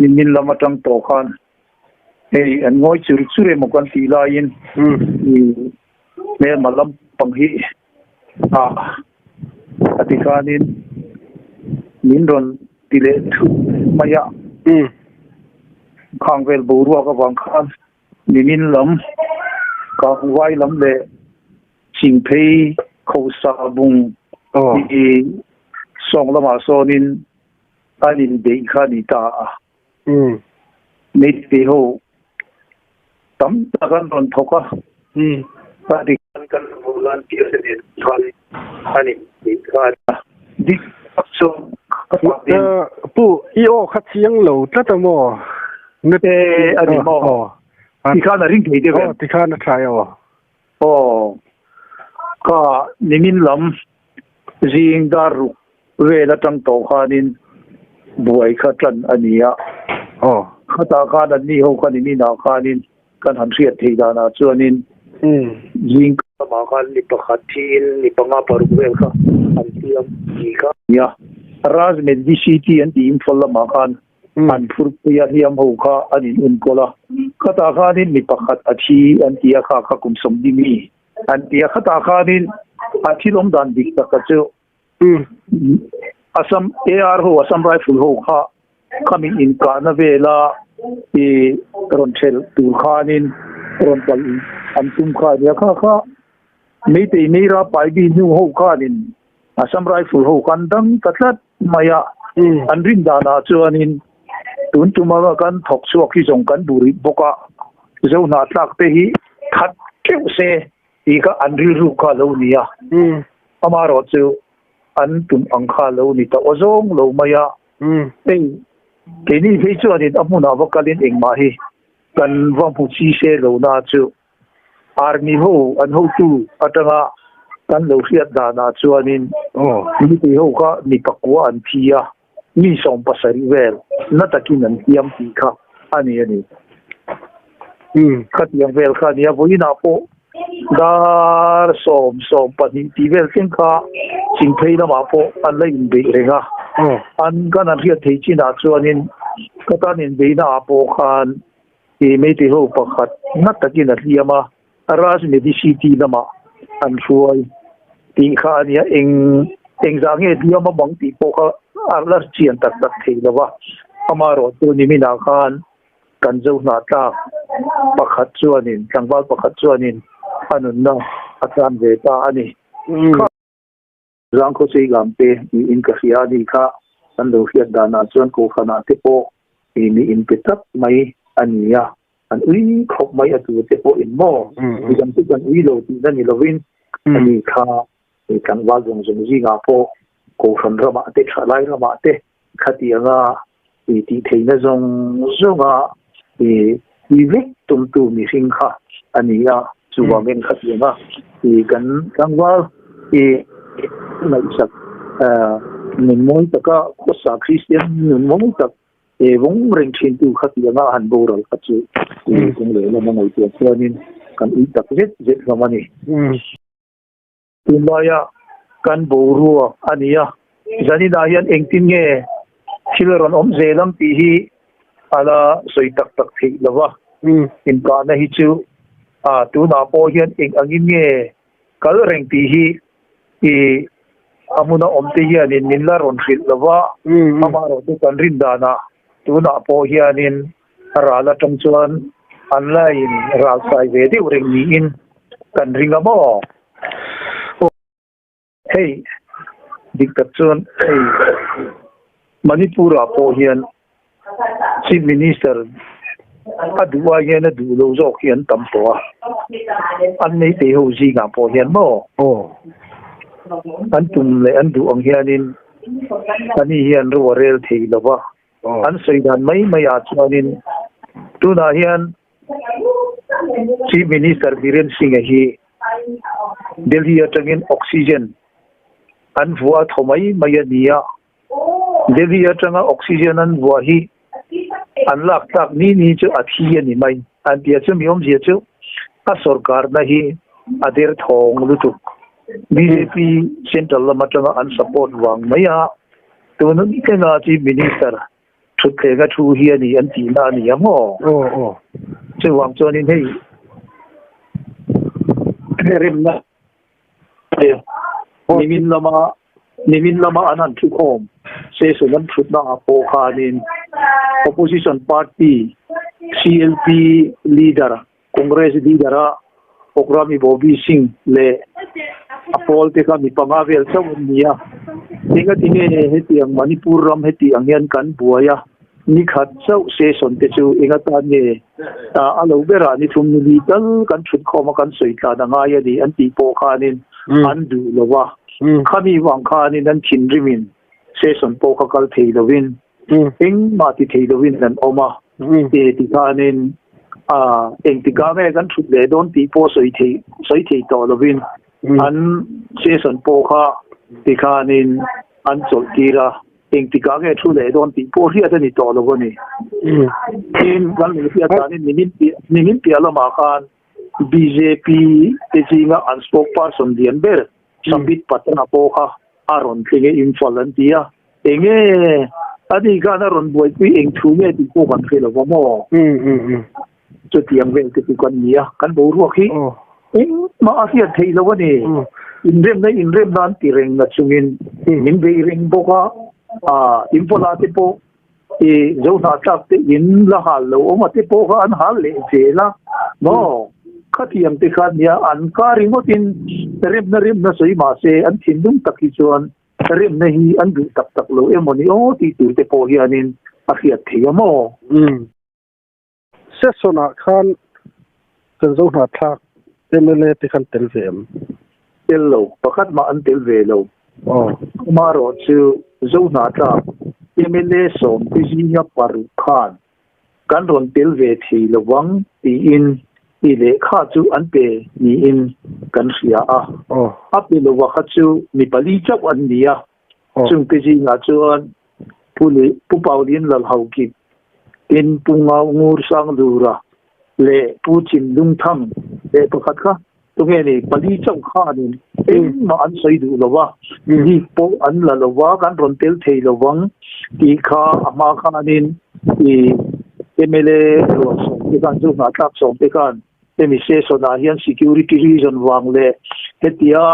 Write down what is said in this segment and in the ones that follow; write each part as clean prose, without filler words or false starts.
Nimin lam atang tawh khan hei an ngawi chur chur emaw kan tih laiin hmelma lampang hi ah a ti khanin min rawn ti leh thut mai a. Khang vel boruak avang khan nimin lam Kangvai lam leh Chingphei Khosa bung hi sawng lamah sawnin an inbeih kha a ni ta a. Meitei ho tam tak an rawn thawk a, a dik kan volunteer te nen khan an inbeih kha a ni a. Dik tak chuan ka fak in. Pu, i aw kha chiang lo tlat a maw? E, a ni maw? Tikhan a ring thei deuh em? Aw, tikhan a tha e aw. Aw, ka nimin lam zing dar ruk vel atang tawh khanin buai kha tan a ni a. Aw. Khatah khan an ni ho kha nimin ah khanin kan han hriat theih danah chuanin zing lamah khan ni pakhat thiin ni panga paruk vel kha an siam tih kha a ni a. Rajmed VCT an tih Imphal lamah khan an phurpui a hliam ho kha an in enkawl a, khatah khanin mi pakhat a thi an ti a, kha kha kum sawmhnih mi an ti a, khatah khanin a thil awm dan dik taka chu Assam AR ho Assam Rifle ho kha khami inkahna vela i rawn thelh tur khanin rawn kal an tum kha a nia, kha kha Meitei Meira Paibi hnu ho khanin Assam Rifle ho khan dang ta tlat mai a, an rin danah chuanin tun tuma kan thawk chhuak hi zawng kan duh rih bawk a, Zohnahtlak te hi that teuh se tih kha an rilru kha a lo ni a, amaherawh chu an tum ang kha a lo ni ta aw zawng lo mai a, hei keini phei chuanin a hmunah va kalin engmah hi kan va hmu chi se lo na chu. Army ho an hotu atanga kan lo hriat danah chuanin mipui ho kha mi pakua an thi a, mi 70 vel na takin an hliam tih kha a ni a ni. Khatiang vel kha a ni a, vawiinah pawh dar sawm 12 tih vel thleng kha Chingphei lamah pawh an la inbeih reng a, an kan han hriat thei chinah chuanin ka tan inbeihnaah pawh khan I Meitei ho pakhat na takin a hliam a, Raj Medicity lamah an hruai tih kha a nia, eng engzah nge hliam a bang tih pawh kha a la chian tak tak thei lo va, amaherawh chu niminah khan kan zo hnahtlak pakhat chuanin, tlangval pakhat chuanin a nunna a tlan ve ta a ni. Zangkhawchei Gamte niin ka hria a ni kha, kan lo hriat danah chuan Kohhranah te pawh i mi inpe tak mai a ni a, an ui khawp mai a tur te pawh in maw? Midang chu kan ui lo tihna ni lovin a ni kha i tlangval zawng zawng zingah pawh Kohhran ramah te thalai ramah te khatianga i tih theihna zawng zawnga i ti vek tumtu mihring kha a ni a, chuvangin khatianga i kan tlangval i ngaihsak nun mawi taka khawsa Kristian nun mawi tak e vawng reng thintu khatianga han boral kha chu i kawng leh lama ngaihtuah chuanin kan ui tak zet zet hlawm a ni. Tunlaia kan boruak a ni a, zaninah hian engtin nge thil a rawn awm zel ang tih hi a la sawi tak tak theih lo va. Inkahna hi chu tunah pawh hian eng angin nge kal reng tih hi i a hmuna awmte hianin min la rawn hrilh lo va, amaherawhchu kan rin danah tunah pawh hianin A ral atang chuan an la in ral sai ve deuh reng niin kan ring a maw? Hei dik tak chuan hei Manipur ah pawh hian Chief Minister a duh ai hian a duh lo zawk hi an tam tawh a, an meitei ho zingah pawh hian maw? An tum leh an duh ang hianin ani hian ro a rel thei lo va. An sawi dan mai mai ah chuanin tunah hian Chief Minister Biren Singh-a hi Delhi atangin oxygen an vuah a thaw mai mai a ni a, Delhi atanga oxygen an vuah hi an lak tlak ni ni chu a thi a ni mai an ti a, chumi awmzia chu a sorkarna hi a derthawng lutuk. Bjp central lam atanga an support vang mai a. Tun thlengah Chief Minister Thutthleng a thu hi a ni an tihna a ni ang aw. Aw aw. Chuvang chuanin hei remna nimin lama nimin lama an han thukhawm session an thutna ah pawh khanin opposition party CLP leader Congress leader a Okrami Bobby Singh leh a pawl te kha mi panga vel chauh an ni a. Engati nge hetiang Manipur ram heti ang hian kan buai a, ni khat chauh session te chu eng atan nge a lo berah ni thum ni li tal kan thut khawm a kan sawi tlan a ngai a ni an tih pawh khanin an duh lo a. Khami vang khanin an thinrimin session pawh kha kal thei lovin Engmah ti thei lovin an awm a, e ti khanin engtikah nge kan thut leh dawn tih pawh sawi thei sawi thei tawh lovin an session pawh kha ti khanin an chawlh tir a, engtikah nge thu leh dawn tih pawh hriat a ni tawh lo a ni. Tin, kan lo hriat danin nimin piah nimin piah lamah khan bjp te zinga an spokesperson lian ber Sambit Patra pawh kha a rawn tling e Imphal an ti a. Enge a ni khan a rawn buaipui eng thu nge tih pawh kan hre lo va maw? Chutiang vel te chu kan ni a, kan boruak hi engmah a hriat theih lo a ni. Inremna inremna an ti reng na chungin min bei reng bawk a, Imphal-ah te pawh i Zohnahthlak te in la hal lo awm a te pawh kha an hal leh zel a maw? Khatiang te kha nia an kar ringawtin remna remna sawi mahse an thinlung tak hi chuan Remna hi an duh tak tak lo emaw ni aw tih tur te pawh hianin a hriat thei a maw? Umm. Session ah khan kan zo hnahthlak mla te khan tel ve em? Tel lo, pakhat mah an tel ve lo. Aw. Amaherawh chu zo hnahthlak mla sawmte zinga paruk khan Kan rawn tel ve thei lo vang tiin i lehkha chu an pe niin kan hria a. A pe lova kha chu mi pali chauh an ni a. Chungte zingah chuan Pu leh Pu Paulian Lalhaukip, tin Pu Ngau Ngur Sanglura leh Pu Chinlungthang leh pakhat kha Tunge ni, pali chauh khanin engmah an sawi duh lo va, leave pawh an la lo va, kan rawn tel thei lo vang tih kha a hma khanin i mla rual sawm te khan chu hnahthlak sawm te khan hemi session ah hian security reason vang leh hetia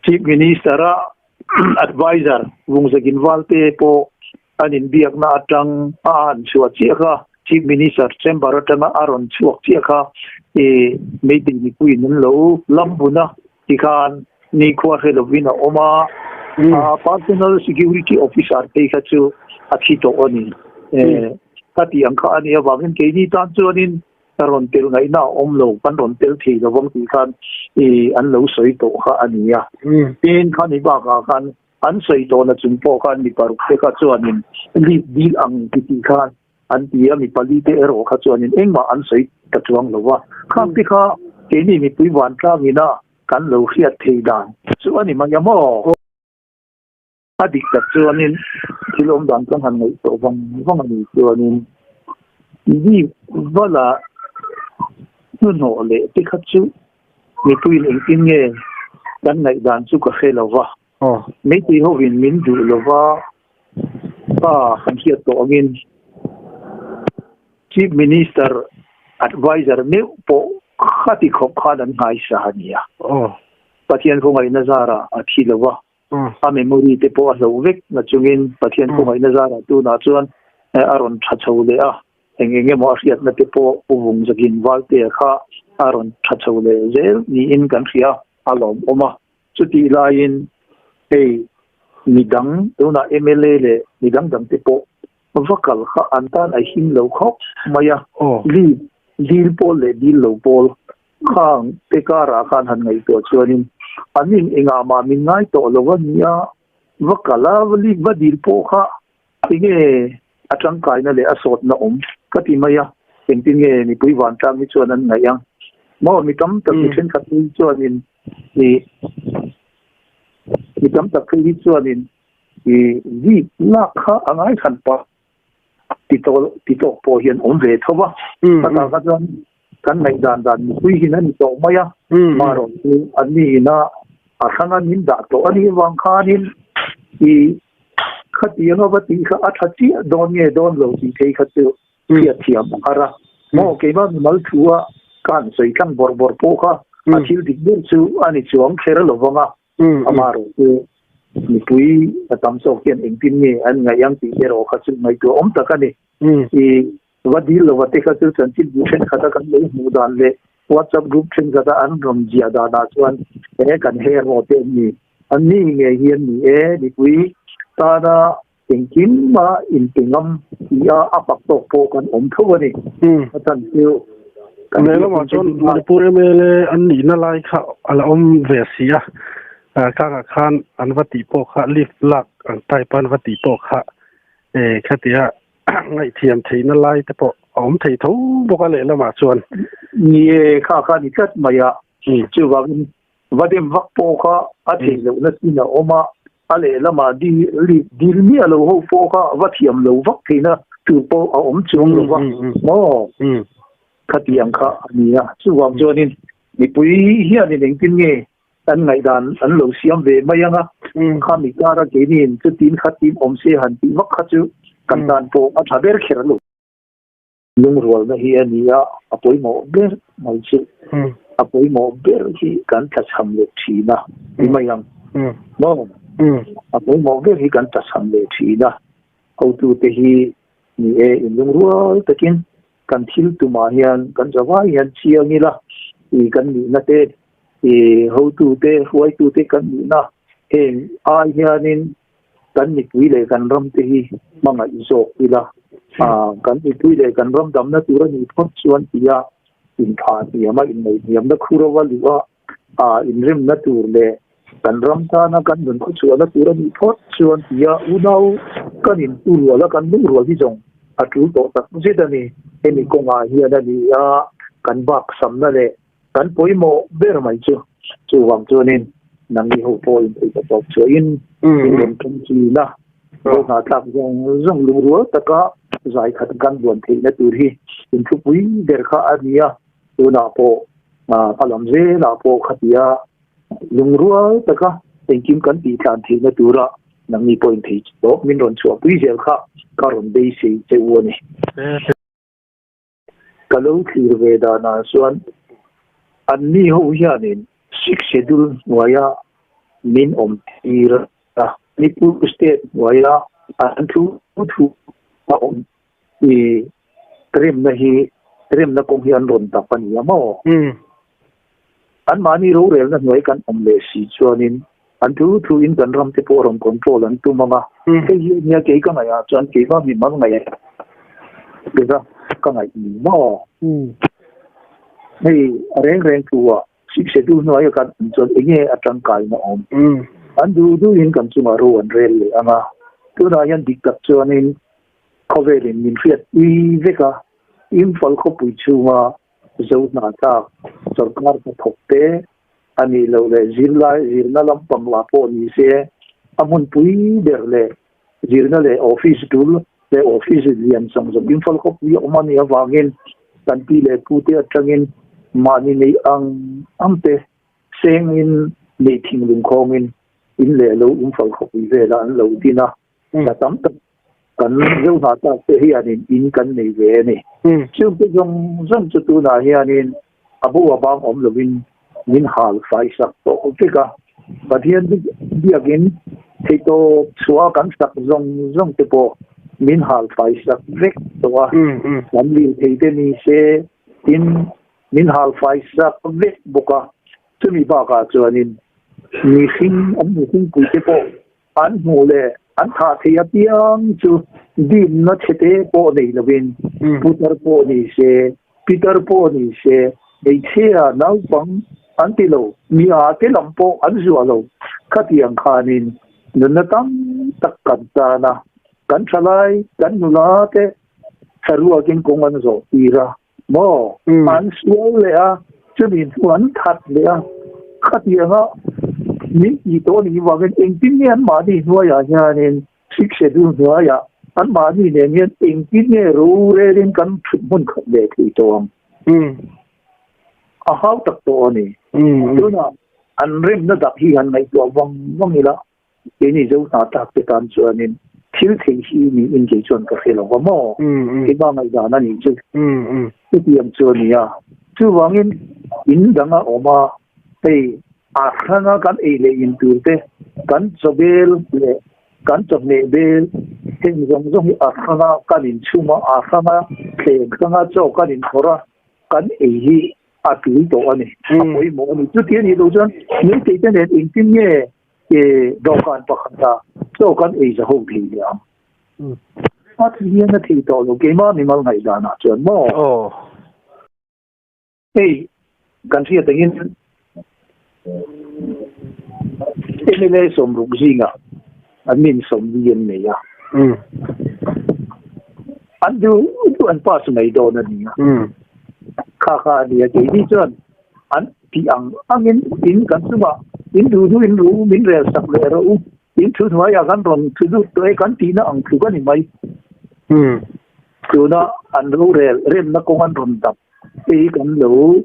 Chief Minister a adviser Vungzakin Valte pawh An inbiakna atang a han chhuah chiah kha Chief Minister Chamber atanga a rawn chhuak chiah kha i meeting mipuiin an lo lam bun a tikhan nikhua hre lovin a awm a, a Personal Security Officer phei kha chu a thi tawh a ni. Ka tih ang kha a nih avangin keini tan chuanin ka rawn tel ngaihna a awm lo, kan rawn tel thei lo vang tih khan i an lo sawi tawh kha a ni a. Tin, khami bakah khan An sawi tawhna chung pawh khan mi paruk te kha chuanin leave dil ang ti tih khan an ti a, mi pali te erawh kha chuanin engmah an sawi ta chuang lo va. Khang te kha keini mipui vantlangin a kan lo hriat thei dan chu a ni mai a maw? A dik tak chuanin thil awm dan kan han ngaihtuah vang vang a ni chuanin leave va la hnuhnawh leh te kha chu Mipuiin engtin nge kan ngaihdan chu ka hre lo va, Meitei hovin min duh lo va, pa kan hriat tawh angin Chief Minister Adviser meuh pawh khati khawp khan an nghaisa a nia. Pathian khawngaihna zarah a thi lo va, a memory te pawh a hloh vek na chungin Pathian khawngaihna zarah tunah chuan a rawn tha chho leh a. Eng eng emaw a hriatna te pawh Pu Vungzakin Valtea kha a rawn tha chho leh zel niin kan hria a lawmawm a. Chutih laiin hei midang tunah mla leh midang dang te pawh va kal kha an tan a him lo khawp mai a. Leave dil pawl leh dil lo pawl khang te karah khan han ngaihtuah chuanin an in engah mah min ngai tawh lo a nia, va kal a leave va dil pawh kha Enge a tangkaina leh a sawtna awm ka ti mai a, engtin nge mipui vantlang hi chuan an ngaih ang maw? Mi tam tak mi thenkhat phei hi chuanin i mi tam tak phei hi chuanin i vip lak kha a ngai hran pah ti tawh ti tawk pawh hian awm ve tho va, khatah kha chuan kan ngaihdan dan mipui hin a ni tawh mai a, marawh chu an ni ina a hranga min dah tawh a nih avang khanin i. Khatianga va tih kha a tha chiah dawn nge dawn lo tih phei kha chu hriat thiam a har a. Maw keimah mimal thu a ka han sawi tlang bawrh bawrh pawh kha a thil dik ber chu a ni chuang kher lo vang a. Amaherawh chu mipui a tam zawk hian engtin nge an ngaih ang tih erawh kha chu ngaihtuah awm tak a ni. I va dil lova te kha chu chanchin bu thenkhat a kan lo hmuh dan leh WhatsApp group thenkhat a an rawn ziah danah chuan he kan hero te an ni. An ni ngei hi an ni e, mipui tana engkim a inpe ngam tih a a fak tawk pawh kan awm tho a ni. A chan chu kan Lehlamah chuan Manipur mla an nihna lai kha a la awm ve si a, kangah khan an va tih pawh kha leave lak ang type a an va tih pawh kha khatia ngaihthiam theihna lai te pawh a awm thei tho bawk a lehlamah chuan. Ni e, kha kha ni tlat mai a, chuvangin va dem vak pawh kha a theih lohna chin a awm a, a lehlamah dil miah lo ho pawh kha va thiam lo vak theihna tur pawh a awm chuang lo va maw? Khatiang kha a ni a, chuvang chuanin mipui hianin engtin nge an ngaihdan an lo siam ve mai ang a, khami kara keiniin chutin khatin awm se han tih vak kha chu kan tan pawh a tha ber kher lo. Lungrualna hi a ni a, a pawimawh ber mai chu. A pawimawh ber hi kan tlachham leh thin a ni mai ang maw? A pawimawh ber hi kan tlachham leh thin a, hotute hi ni e inlungrual takin kan thil tumah hian kan zavai hian chiang ila i kan nihna te i hotute hruaitute kan nihna heng ai hianin kan mipui leh kan ram te hi hmangaih zawk ila, kan mipui leh kan ram damna tur a nih phawt chuan tia inthah hniam a, inneih hniamna khur ava luh a, inremna tur leh kan ram tana kan nun khawchhuahna tur a nih phawt chuan tia unau kan intu rual a, kan lung rual hi zawng a tul tawh tak zet a ni. Hemi kawngah hian a ni a, kan bak samna leh Kan pawimawh ber mai chu chuvang chuanin nangni ho pawh intheih ta tawp chhuahin in rawn tum chin a, ro hna tlak zawng zawng lungrual taka zai khat kan buan theihna tur hi inthupui ber kha a ni a, tunah pawh a lam zelah pawh khatia lungrual taka engkim kan tih tlan theihna tura nangni pawh intheih tawp min rawn chhuahpui zel kha ka rawn beisei che u a ni. Ka lo thlir ve danah chuan anni ho hianin Sixth Schedule hnuaia min awm tir a, Manipur State hnuaia an thu thu a awm i remna hi remna kawng hi an rawn dap a ni a maw? Anmahni rorelna hnuai kan awm leh si chuanin an thu thuin kan ram te pawh rawn control an tum ang a. Hei hi ania kei ka ngaihah chuan keimah mimal ngaih bera ka ngaih ni maw? Hei a reng reng thu ah Sipsetu hnuaia kan awm chuan enge a tangkaina awm? An duh duhin kan chungah ro an rel leh ang a. Tunah hian dik tak chuanin khawvelin min hriatpui vek a, Imphal khawpui chhunga Zo hnahthlak sorkar hnathawk te a nih loh leh zirlai zirna lampang lah pawh ni se a hmunpui ber leh zirna leh office tul leh office lian zawng zawng Imphal khawpui a awm a nih avangin kan pi leh pu te atangin mahni neih ang ang te sengin neih thinglung khawngin in leh lo Imphal khawpui velah an lo din a. Hna tam tak kan zo hna tak te hianin in kan nei ve a ni. Chungte zawng zawng chu tunah hianin a bo a bang awm lovin min hal fai sak tawh vek a. Pathian biakin theihtawp chhuah kan sak zawng zawng te pawh min hal fai sak vek tawh a. Kan lirthei te ni se tin min hal fai sak vek bawk a. Chumi bakah chuanin mihring an mihringpui te pawh An hmuh leh an thah theih apiang chu dimna chhete pawh nei lovin putar pawh ni se, pitar pawh ni se, hmeichhia naupang an ti lo, mi a te lam pawh an zuah lo. Khatiang khanin nunna tam tak kan tan a, kan thalai, kan nula te saruakin kawng an zawh tir a maw? An sual leh a, chumi hnu an that leh a, khatianga min tih tawh anih vangin engtin nge anmahni hnuaiah hianin Sixth Schedule hnuaiah anmahni nen hian engtin nge rorelin kan thut hmun khat leh thei tawh ang? A hau tak tawh a ni. Tunah an remna dak hi han ngaihtuah vang vang ila, keini zo hna tlak te tan chuanin Thil theih hi niin kei chuan ka hre lo va maw? Keimah ngaihdan a nih chu. Chutiang chu a ni a. Chuvangin in dang a awm a, hei a hranga kan ei leh in tur te, kan chaw bel leh kan chawhmeh bel heng zawng zawng hi a hranga kan inchhum a, a hranga thleng hranga chaw kan inphawrh a, kan ei hi a tul tawh a ni, a pawimawh a ni. Chuti a nih loh chuan meitei te nen engtin nge dawhkan pakhata chaw kan ei zahawm thei leh ang? A thi hian a thei tawh lo, keimah mimal ngaihdanah chuan maw? Hei kan hriat angin mla sawmruk zingah an min sawmli an nei a, an duh duh an pass mai dawn a ni a, kha kha a ni a, keini chuan an tih ang angin in kan chungah in duh duh in ru min rel sak leh rawh u, in thu hnuaiah kan rawn thu lut tawh e kan tihna ang tluk a ni mai. Tuna an rorel remna kawng an rawn dap Hei kan lo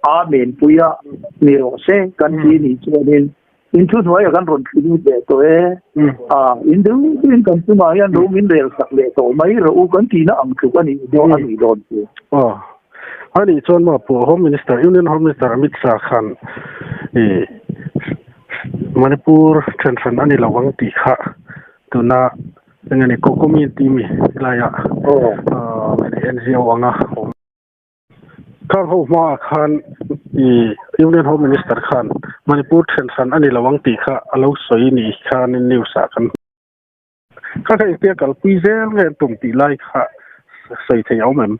Amen pui a ni rawh se kan ti nih chuanin in thu hnuaiah kan rawn thli lut leh tawh e. A in deuh deuhin kan chungah hian ro min rel sak leh tawh mai rawh u kan tihna ang tluk a nih dawn a nih dawn chu. Aw a nih chuan maw pawh Home Minister Union Home Minister Amit Shah khan i Manipur then hran a ni lo ang tih kha tuna Eng ani Kokomi tih mi helaiah NGO anga awm. Khang ho hmaah khan i Union Home Minister khan Manipur then hran a ni lo ang tih kha a lo sawi ni khanin news ah kan hmu. Kha kha engtia kalpui zel nge an tum tih lai kha sawi thei a awm em?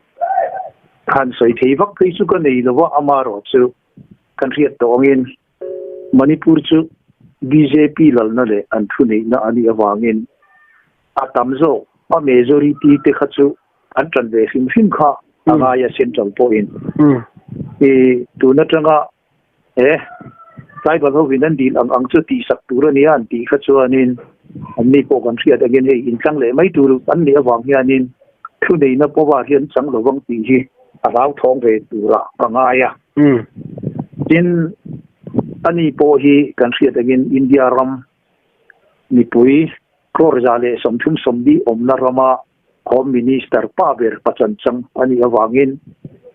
Khan sawi thei vak phei chu ka nei lo va, amaherawhchu kan hriat tawh angin Manipur chu bjp lalna leh an thuneihna a nih avangin a tam zawk a majority te kha chu an tan ve hrim hrim kha a ngai a central pawhin. I tun atanga he tribal hovin an dil ang ang chu tihsak tur a nia an tih kha chuanin anni pawh kan hriat angin hei intlang leh mai tur an nih avang hianin thuneihna pawha hian chang lovang tih hi a hlauthawng ve turah ka ngai a. Tin, ani pawh hi kan hriat angin India ram mipui crore 130 awmna rama Home Minister pa ber pachan chang a nih avangin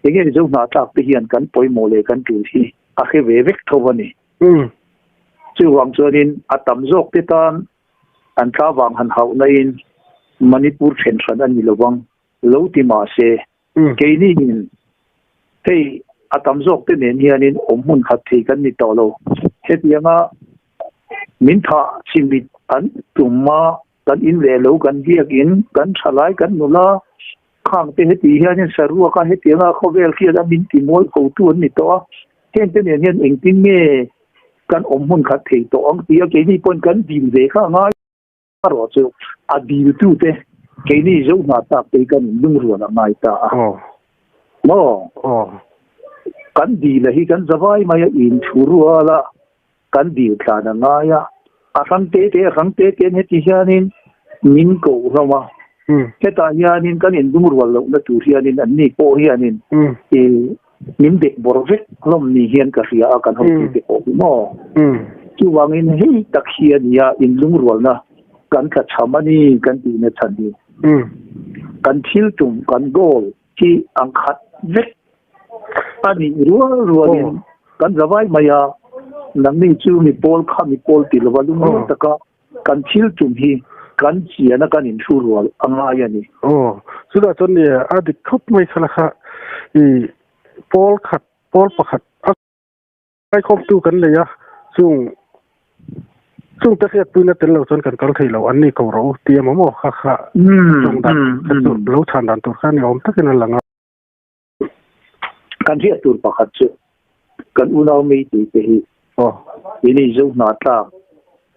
enge Mizo hnahthlak te hian kan pawimawh leh kan tul hi a hre ve vek tho a ni. Chuvang chuanin a tam zawk te tan an thla vang han hauh naiin Manipur then hran a ni lovang lo ti mahse Keini in hei a tam zawk te nen hianin awm hmun khat thei kan ni tawh lo. Hetianga min thah chimit an tum a, kan in leh lo kan biak in, kan thalai kan nula khang te heti hianin saruak a hetianga khawvel khian a min ti mual ko tu an ni tawh a. Heng te nen hian engtin nge kan awm hmun khat thei tawh ang tia keini pawhin kan dil ve kha a ngai. Erawh chu a diltute keini zo hna tak te hi kan inlungrual a ngai ta a. Maw? Kan dila hi kan zavai mai a inthu rual a, kan dil tlan a ngai a. A hrang te te a hrang te te heti hianin min koh hlawm a. Hetah hianin kan inlungrual lohna tur hianin anni pawh hianin i Min dek bawr vek hlawm ni hian ka hria a, kan hotute pawh hi maw? Chuvangin hei tak hi a nia inlungrualna kan tla chham a ni kan tihna chhan hi. Kan thil tum, kan goal hi ang khat vek a nih rual rualin kan zavai mai a, nangni chu mi pawl kha mi pawl ti lova lungrual taka Kan thil tum hi kan chian a kan inhru rual a ngai a ni. Aw, chutah chuan ni a dik khawp mai kha kha i pawl khat, pawl pakhat a kaikhawmtu kan nei a, chung chungte hriatpuina tel lo chuan kan kal thei lo an ni ko rawh u tih emaw maw kha kha chung dan kha chu lo chhan dan tur kha ni awm takin a lang a. Kan hriat tur pakhat chu kan unau meitei te hi ini Zo hnahthlak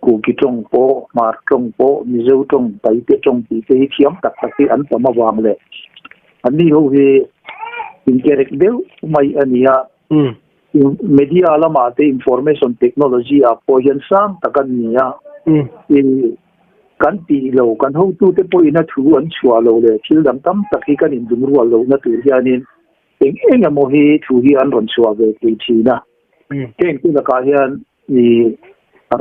Kuki tawng pawh, Hmar tawng pawh, Mizo tawng, Paite tawng tih te hi thiam tak tak hi an tam avang leh anni ho hi inkerek deuh mai a ni a. Media lamah te information technology ah pawh hian sang tak an ni a. Kan tih lo, kan hotute pawhin a thu an chhuah lo leh thil dang tam tak hi kan indum rual lohna tur hianin eng eng emaw hi thu hi an rawn chhuah ve thei thin a. Heng te lakah hian i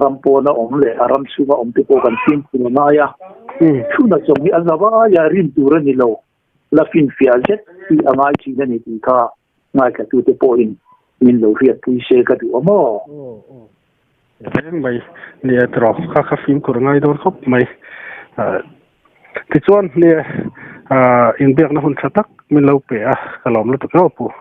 ram pawna awm leh a ram chhunga awm te pawh kan fimkhur a ngai a. Thuna zawng hi a zavaia rin tur a ni lo, la finfiah zet hi a ngai thin a ni tih kha ngaithlatute pawhin min lo hriatpui se ka duh a maw? Reng mai nia tiraw kha kha fimkhur ngai dawn khawp mai. Tichuan nia inbiakna hun tha tak min lo pe a, ka lawm lutuk emaw pu.